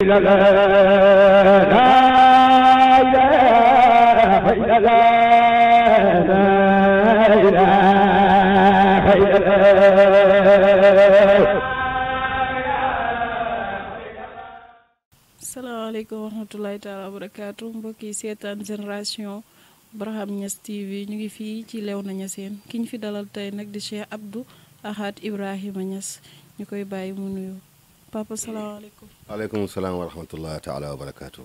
لا لا لا إله إلا الله لا إله إلا الله. salaamaaleykum wa rahmatulahi taala wa barakaatu mbokk yi seetaan génération Barham Niass TV ñu ngi fii ci Léona Niassène ki ñu fi dalal tey nag di Cheikh Abdou Ahad Ibrahima Niass ñu koy bàyyi mu nuyu papa salaamaaleykum. waaleykum salaam wa rahmatullahi taala wa barakaatu.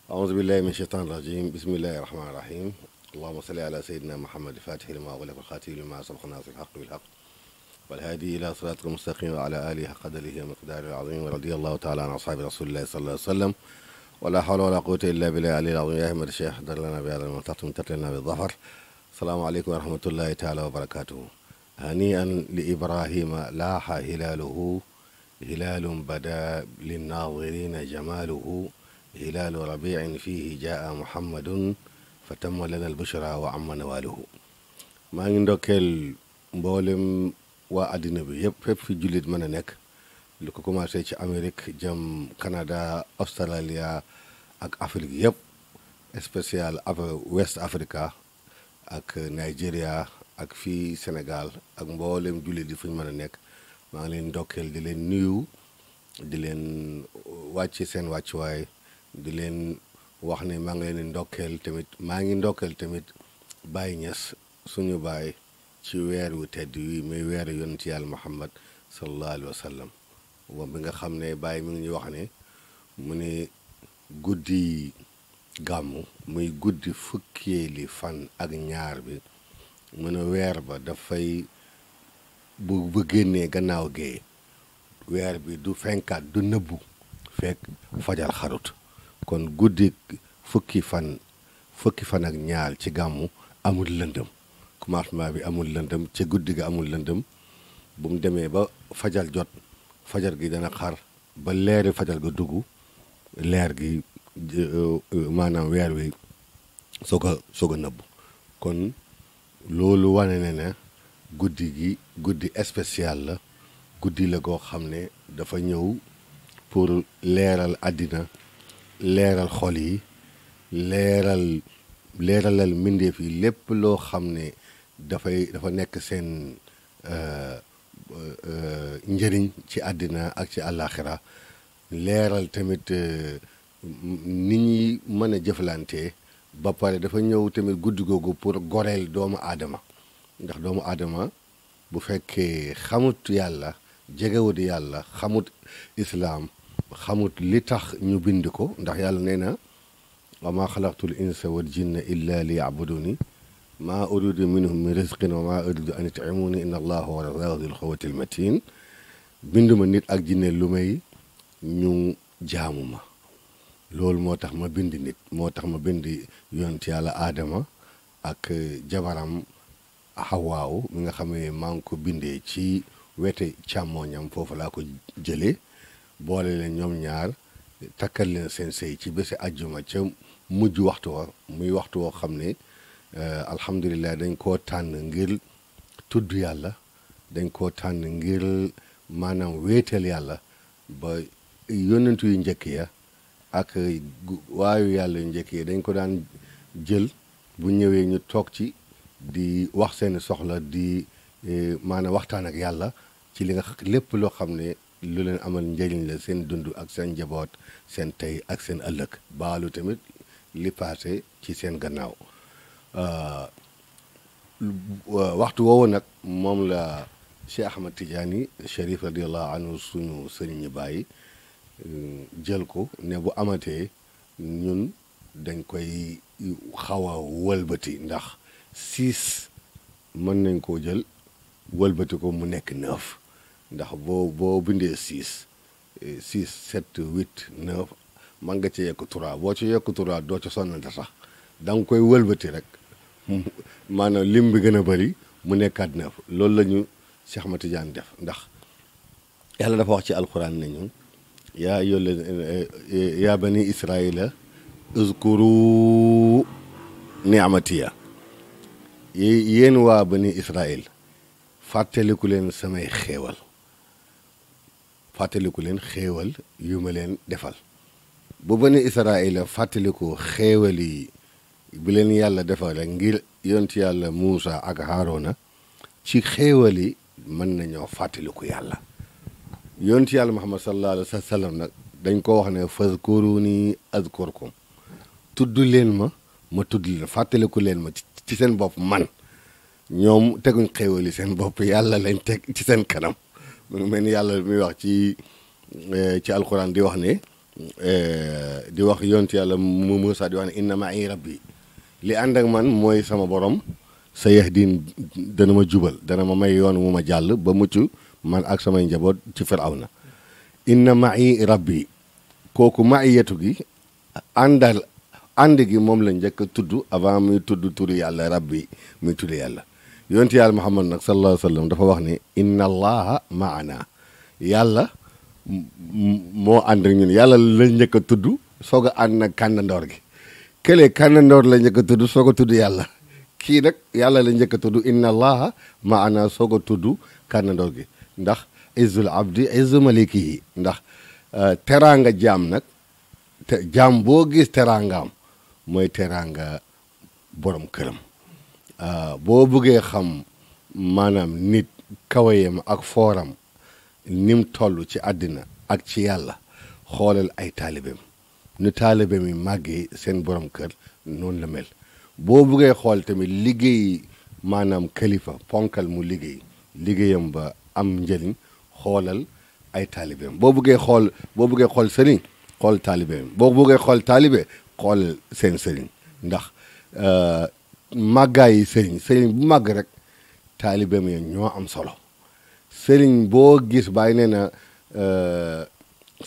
aouzu billahi min shaytaan rajim bismillahi rahmaani rahim allahuma salli ala sayyidina muhammad fatihi lima ughliqa wal xaatimi lima sabaqa naasiril haqqi bil haqq wal haadi ila siraatika mustaqim wa ala alihi haqqa qadrihi wa miqdaarihi al-azim wa radiyallahu taala an ashaabi rasulillahi sallallahu alayhi wa sallam wala hawla wala quwwata illa billahi aliyyil azim ya ahmad cheikh dar lana bi hada al-muntaqim tatlana bi dhafar. salaamaaleykum wa rahmatullahi taala wa barakaatuhu. hani'an li ibrahima laaha hilaaluhu hilaalun bada linnaazirina jamaaluhu hilaalu rabiin fihi jaa muhammadun fa tamma lana albushra wa amma nawaaluhu. maa ngi ndokkeel mboolem waa àddina bi yëpp fépp fi jullit mën a nekk lu ko commencé ci Amérique jëm Canada Australia ak Afrique yëpp spécial West Africa ak Nigeria ak fii Sénégal ak mboolem jullit yi fu ñu mën a nekk maa ngi leen ndokkeel di leen nuyu di leen wàcce seen wàccuwaay di leen wax ne maa ngi leen di ndokkeel tamit maa ngi ndokkeel tamit Baye Niass suñu baay ci weer wu tedd wi muy weeru yonent yàlla Muhammad sallallahu alayhi wa sallam moom bi nga xam ne Baye mi ngi ñuy wax ne mu ne guddi gàmmu muy guddi fukkeeli fan ak ñaar bi mu ne weer ba dafay bu génnee gannaaw gee weer bi du fenkaat du nëbbu fekk fajar xarut kon guddi fukki fan ak ñaar ci gàmmu amul lëndëm commencement bi amul lëndëm ci guddi ga amul lëndëm bu mu demee ba fajar jot fajar gi dana xar ba leeri fajar ga dugg leer gi maanaam weer wi soog a nëbbu kon loolu wane ne guddi gi guddi spécial la guddi la goo xam ne dafa ñëw pour leeral àddina leeral xol yi leeralal mbindeef yi lépp loo xam ne dafa nekk seen njëriñ ci àddina ak ci àllaaxira leeral tamit nit ñi mën a jëflante ba pare dafa ñëw tamit guddi googu pour goreel doomu aadama ndax doomu aadama bu fekkee xamut yàlla jegewut yàlla xamut islaam xamut li tax ñu bind ko ndax yàlla nee na wa maa xalaqtul insa wal jinna illa li yabuduni maa uridu minhum min rizqin wa maa uridu an yut'imuni inna allaha huwa razaqu dul quwwatil matin binduma nit ak jinne lu may ñu jaamu ma loolu moo tax ma bind nit moo tax ma bind yonent yàlla aadama ak jabaram xawaaw mi nga xam ne maa ngi ko bindee ci wete càmmooñam foofu laa ko jëlee boole leen ñoom ñaar takkal leen seen sëy ci bési ajjuma ca mujj waxtu wa muy waxtu woo xam ne alhamdulilah dañ koo tànn ngir tudd yàlla dañ koo tànn ngir maanaam wéetal yàlla ba yónnentu yu njëkk ya ak waayu yàlla yu njëkk yi dañ ko daan jël bu ñëwee ñu toog ci di wax seeni soxla di maanaam waxtaan ak yàlla ci li nga lépp loo xam ne lu leen amal njëriñ la seen dund ak seen njaboot seen tey ak seen ëllëg baalu tamit li paase ci seen gannaaw waxtu woowu nag moom la Cheikh Ahmad Tidiane Chérif radiallahu anhu suñu sëriñ bàyyi jël ko ne bu amatee ñun dañ koy xaw a wëlbati ndax 6 mën nañ koo jël wëlbati ko mu nekk 9 ndax boo bindee 6 7 8 9 man nga ci yekk 3 boo ci yekk 3 doo ci sonnante sax da nga koy wëlbati rek maanaam lim bi gën a bëri mu nekkaat 9 loolu la ñu Cheikh Ahmad Tidiane def ndax yàlla dafa wax ci alquran nañu yaa bani israila uzkuru ni'matiya yéen waa bani israil fàttaliku leen samay xéewal fàttaliku leen xéewal yu ma leen defal bu bani Israaïla fàttaliku xéewal yi bi leen yàlla defal ngir yonent yàlla Muusa ak Haaruna ci xéewal yi mën nañoo fàttaliku yàlla yonent yàlla Muhammad sallallahu alayhi wa sallam nag dañ ko wax ne fazkuruni azkurkum tudd leen ma tudd leen fàttaliku leen ma ci seen bopp man ñoom teguñ xéewal yi seen bopp yàlla lañ teg ci seen kanam mu ngi mel ni yàlla muy wax ci alquran di wax ne di wax yonent yàlla Muusa di wax ne inna ma'i rabbi li ànd ak man mooy sama borom sa yahdin dana ma jubal dana ma may yoon wu ma jàll ba mucc man ak samay njaboot ci Firawna inna ma'i rabbi kooku ma'iyatu gi ànd gi moom la njëkk a tudd avant muy tudd turu yàlla rabbi muy tudd yàlla yonent yàlla Muhammad nag sallallahu alayhi wa sallam dafa wax ne inna allaha maana yàlla moo ànd ak ñun yàlla la njëkk a tudd soog a ànd nag kànnandoor gi kële kànnandoor la njëkk a tudd soog a tudd yàlla kii nag yàlla la njëkk a tudd inna allaha maana soog a tudd kànnandoor gi ndax izzul abdi izzu malikihi ndax teraanga jaam nag te jaam boo gis teraangaam mooy teraanga borom këram boo bëggee xam maanaam nit kawayam ak fooram nim toll ci àddina ak ci yàlla xoolal ay taalibeem nu taalibeem yi màggee seen borom kër noonu la mel boo bëggee xool tamit liggéey maanaam kalifa ponkal mu liggéeyam ba am njëriñ xoolal ay taalibeem boo bëggee xool sëriñ xool taalibeem boo bëggee xool taalibe xool seen sëriñ ndax màggaay yi sëriñ bu màgg rek taalibeem yi ñoo am solo sëriñ boo gis bàyyi nee na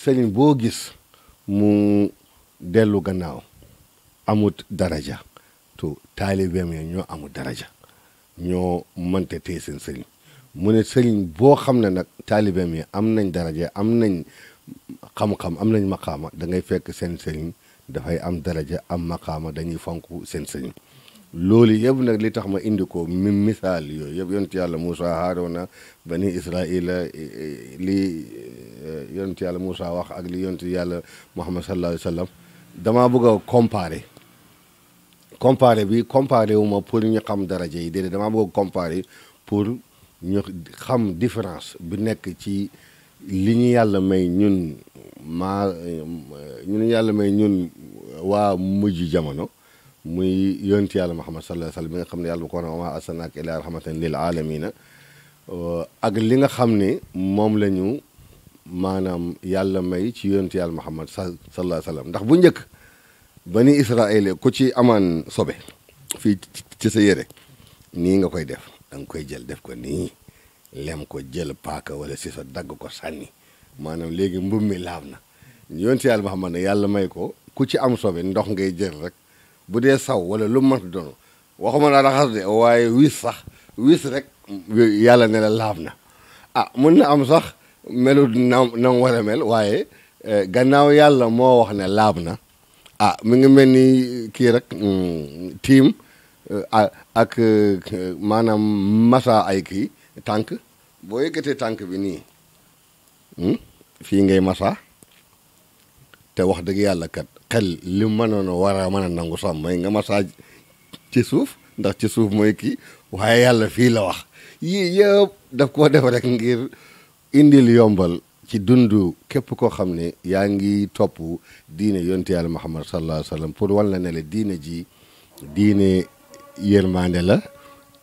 sëriñ boo gis mu dellu gannaaw amut daraja to taalibeem yi ñoo amut daraja ñoo mënte tey seen sëriñ mu ne sëriñ boo xam ne nag taalibeem yi am nañ daraja am nañ xam-xam am nañ maqaama da ngay fekk seen sëriñ dafay am daraja am maqaama dañuy fonk seen sëriñ loolu yëpp nag li tax ma indi ko misaal yooyu yëpp yonent yàlla Muusa Haaruna bani Israaïla li yonent yàlla Muusa wax ak li yonent yàlla Muhammad sallallahu alayhi wa sallam damaa bëgg a comparer wu ma pour ñu xam daraja yi déedéet damaa bëgg a comparer pour ñu xam différence bi nekk ci li ñu yàlla may ñun waa mujj jamono muy yonent yàlla Muhammad sallallahu alayhi wa sallam bi nga xam ne yàlla bu ko wax wa maa arsalnaaka illaa rahmatan lil aalamiina ak li nga xam ne moom la ñu maanaam yàlla may ci yonent yàlla Muhammad sallallahu alayhi wa sallam ndax bu njëkk bani Israaïl ku ci amaan sobe fii ci sa yére nii nga koy def da nga koy jël def ko nii lem ko jël paaka wala si sa dagg ko sànni maanaam léegi mbub mi laab na yonent yàlla Muhammad ne yàlla may ko ku ci am sobe ndox ngay jël rek bu dee saw wala lu mu mënti doon waxuma la raxas de waaye wis rek yàlla ne la laab na mun na am sax melu na war a mel waaye gannaaw yàlla moo wax ne laab na mi ngi mel ni kii rek tiim ak maanaam masa ay kii tànk boo yëkkatee tànk bi nii fii ngay masa te wax dëgg yàlla kat xel li mënoon war a mën a nangu sax mooy nga masa ci suuf ndax ci suuf mooy kii waaye yàlla fii la wax yii yëpp daf koo def rek ngir indil yombal ci dundu képp koo xam ne yaa ngi topp diine yonent yàlla Muhammad sallallahu alayhi wa sallam pour wal na ne la diine ji diine yërmande la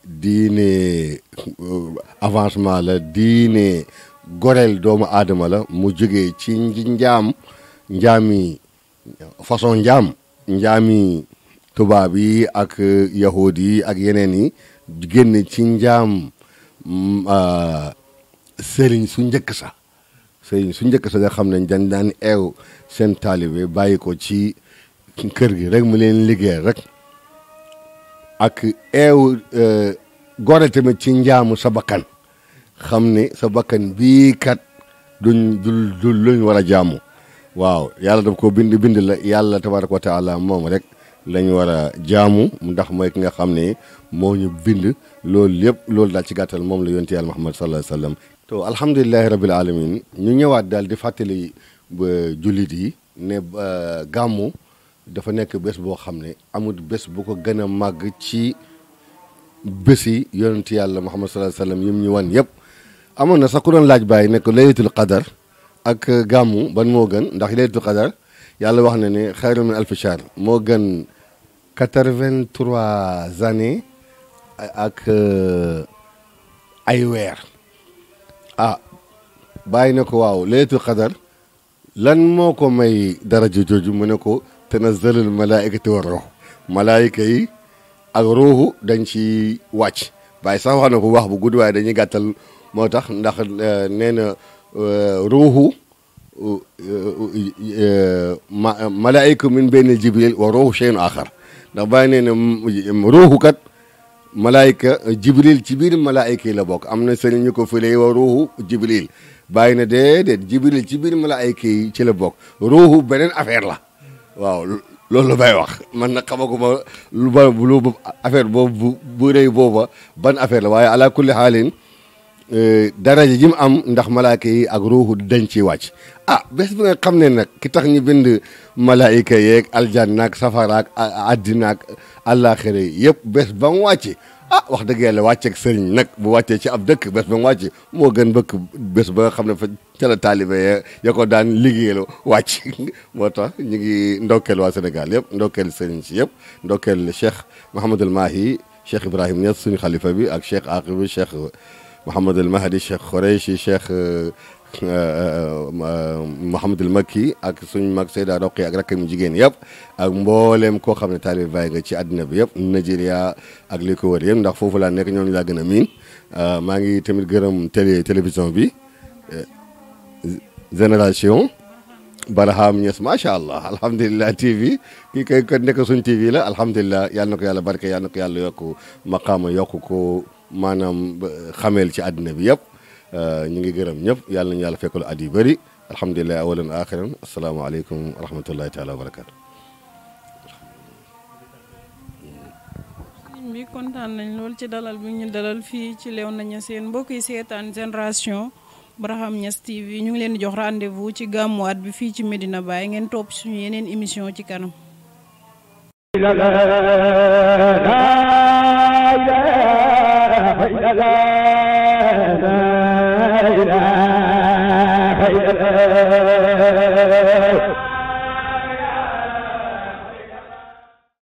diine avancement la diine goreel doomu aadama la mu jógee ci njaami façon njaami tubaab yi ak yahud yi ak yeneen yi génn ci njaam sëriñ su njëkk sa nga xam ne dañ daan eew seen taalibe bàyyi ko ci kër gi rek mu leen liggéey rek ak eew gore tamit ci njaamu sa bakkan xam ne sa bakkan bii kat du luñ war a jaamu waaw yàlla daf ko bind la yàlla tabaraka wa taala moom rek lañ war a jaamu ndax mooy ki nga xam ne moo ñu bind loolu daal ci gàttal moom la yonent yàlla Muhammad sallallahu alayhi wa sallam to alhamdulilahi rabil alamin ñu ñëwaat daal di fàttali ba jullit yi ne gàmmu dafa nekk bés boo xam ne amul bés bu ko gën a màgg ci bési yonent yàlla Muhammad sallallahu alayhi wa sallam yim ñu wan yëpp. amoon na sax ku doon laaj bàyyi nekk laylatul qadar ak gàmmu ban moo gën ndax laylatul qadar yàlla wax na ne xayrun min alfi shahr moo gën 83 années ak ay weer. bàyyi na ko waaw laylatul qadar lan moo ko may daraja jooju mu ne ko tanazzalul malaa'ikatu war ruux malaayika yi ak ruuxu dañ ci wàcc bàyyi sax wax na ko wax bu gudd waaye dañuy gàttal moo tax ndax nee na ruuxu malaayika min benn jibril wa ruuxu shay'un axar ndax bàyyi nee na ruuxu kat malaayika jibril ci biir malaayika yi la bokk am na sëriñ ñu ko fëlee wa ruuxu jibril bàyyi na déedéet jibril ci biir malaayika yi ci la bokk ruuxu beneen affaire la waaw loolu la bay wax man nag xamaguma lu affaire boobu bu rëy booba ban affaire la waaye ala kulli xaalin daraja ji mu am ndax malaayika yi ak ruuxu dañ ci wàcc bés bi nga xam ne nag ki tax ñu bind malaayika yeeg aljanna ak safara ak àddina ak àllaaxira yëpp bés ba mu wàcc wax dëgg yàlla wàcceeg sëriñ nag bu wàccee ci ab dëkk bés ba mu wàcc moo gën bëkk bés ba nga xam ne fa ca la taalibe ya ko daan liggéeyal wàcc moo tax ñu ngi ndokkeel waa Sénégal yëpp ndokkeel sëriñ si yëpp ndokkeel Cheikh Mouhamadul Mahi Cheikh Ibrahim Niass suñu xalifa bi ak Cheikh Aqibi Cheikh Mouhamadul Mahdi Cheikh Khoureyssi Cheikh Mouhamadul Makki ak suñu mag Seyda Roqi ak rakkam jigéen yëpp ak mbooleem koo xam ne taalibe Baay nga ci àddina bi yëpp Nigeria ak li ko wër yëpp ndax foofu laa nekk ñoom laa gën a miin maa ngi tamit gërëm télévision bi Génération Barham Niass macha allah alhamdulilah TV kii kay kat nekk suñ TV la alhamdulilah yàlla na ko yàlla barke yàlla na ko yàlla yokk maqaama yokk ko maanaam xameel ci àddina bi yëpp ñu ngi gërëm ñëpp yàlla nañu yàlla fekkul at yu bëri alhamdulilah awalan axiran asalaamaaleykum wa rahmatullahi taala wa barakaatu. sëñ bi kontaan nañ lool ci dalal bi ñu dalal fii ci Léona Niassène mbokk yi seetaan Génération Barham Niass TV ñu ngi leen di jox rendez-vous ci gàmmuwaat bi fii ci Medina Baye ngeen topp suñu yeneen émission ci kanam. la